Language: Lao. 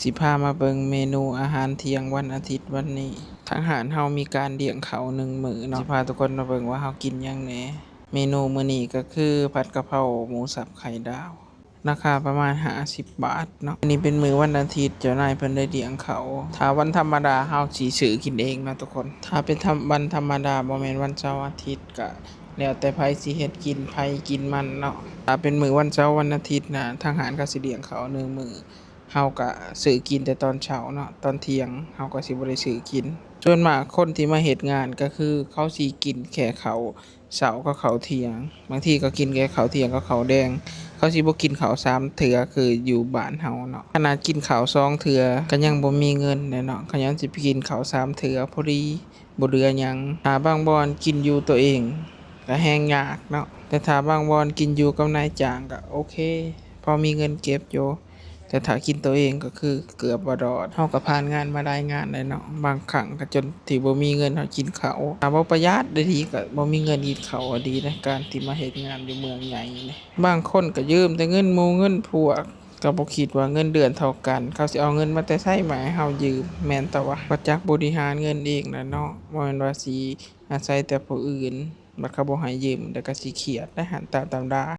ຊິພາມາເບິ່ງເມນູອາຫານທ່ຽງວັນອາທິດວັນນີ້. ທາງຮ້ານເຮົາມີການລ້ຽງເຂົ້າໜຶ່ງມື້ເນາະ. ຊິພາທຸກຄົນມາເບິ່ງວ່າເຮົາກິນຫຍັງແດ່. ເມນູມື້ນີ້ກໍຄືຜັດກະເພົາໝູສັບໄຂ່ດາວ ລາຄາປະມານຫ້າສິບບາດເນາະ. ອັນນີ້ເປັນມື້ວັນອາທິດ ເຈົ້ານາຍເພິ່ນໄດ້ລ້ຽງເຂົ້າ. ຖ້າວັນທຳມະດາເຮົາຊິຊື້ກິນເອງເນາະທຸກຄົນ. ຖ້າເປັນທຳ ວັນທຳມະດາ ບໍ່ແມ່ນວັນເສົາອາທິດ ກະແລ້ວແຕ່ໃຜຊິເຮັດກິນ ໃຜກິນມັນເນາະ. ຖ້າເປັນມື້ວັນເສົາວັນອາທິດນະ ທາງຮ້ານເຂົາຊິລ້ຽງເຂົ້າໜຶ່ງມື້ ເຮົາກະຊື້ກິນແຕ່ຕອນເຊົ້າເນາະ, ຕອນທ່ຽງເຮົາກໍຊິບໍ່ໄດ້ຊື້ກິນ. ສ່ວນມາກຄົນທີ່ມາເຮັດງານກໍຄືເຂົາຊິກິນແຄ່ເຂົ້າເຊົ້າກັບເຂົ້າທ່ຽງ, ບາງທີກໍກິນແຄ່ເຂົ້າທ່ຽງກັບເຂົ້າແລງ, ເຂົາຊິບໍ່ກິນເຂົ້າສາມເທື່ອຄືຢູ່ບ້ານເຮົາເນາະ. ຂະໜາດກິນເຂົ້າສອງເທື່ອກໍຍັງບໍ່ມີເງິນແຫຼະເນາະ, ຂະຫຍັງຊິໄປກິນເຂົ້າສາມເທື່ອພໍດີ ບໍ່ເຫຼືອຫຍັງ. ຖ້າບາງບ່ອນກິນຢູ່ໂຕເອງກໍແຮງຍາກເນາະ, ແຕ່ຖ້າບາງບ່ອນກິນຢູ່ກັບນາຍຈ້າງກໍໂອເຄ ພໍມີເງິນເກັບຢູ່. ແຕ່ຖ້າກິນໂຕເອງກໍຄືເກືອບບໍ່ລອດ. ເຮົາກໍຜ່ານງານມາຫຼາຍງານແລ້ວເນາະ, ບາງຄັ້ງກໍຈົນທີ່ບໍ່ມີເງິນເຮົາກິນເຂົ້າ. ຖ້າບໍ່ປະຢັດໄດ້ດີກໍບໍ່ມີເງິນກິນເຂົ້າກໍດີນະ, ການທີ່ມາເຮັດງານຢູ່ເມືອງໃຫຍ່ນີ້. ບາງຄົນກໍຢືມແຕ່ເງິນໝູ່ເງິນພວກ, ກໍບໍ່ຄິດວ່າເງິນເດືອນເທົ່າກັນ ເຂົາຊິເອົາເງິນມາແຕ່ໃສມາໃຫ້ເຮົາຢືມ. ແມ່ນແຕ່ວ່າ ບໍ່ຈັກບໍລິຫານເງິນເອງແຫຼະເນາະ, ບໍ່ແມ່ນວ່າຊິອາໄສແຕ່ຜູ້ອື່ນ, ບັດເຂົາບໍ່ໃຫ້ຢືມ ແລ້ວກໍຊິຄຽດໄດ໋ຫັ້ນ ຕາມຕຳດາ.